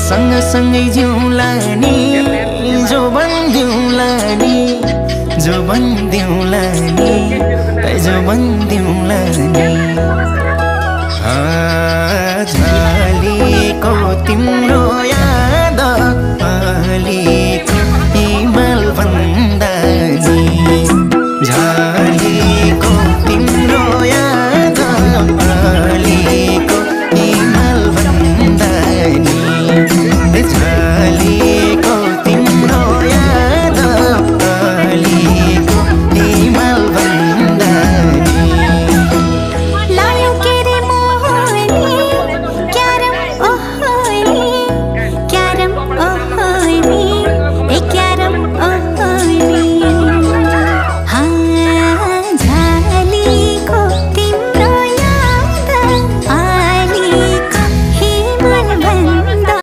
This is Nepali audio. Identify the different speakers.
Speaker 1: सँग सँगै जिउँला नि जो बन्दिउँला नि जो बन्दिउँला नि जो बन्दिउँला नि झलेको तिम्रो याद अलिको हिमाल भन्दा नि झलेको तिम्रो याद अलिको हिमाल भन्दा नि झलेको तिम्रो याद अलिको हिमाल भन्दा नि
Speaker 2: लायो के रे मोहनी क्यारम ओहोनी क्यारम ओहोनी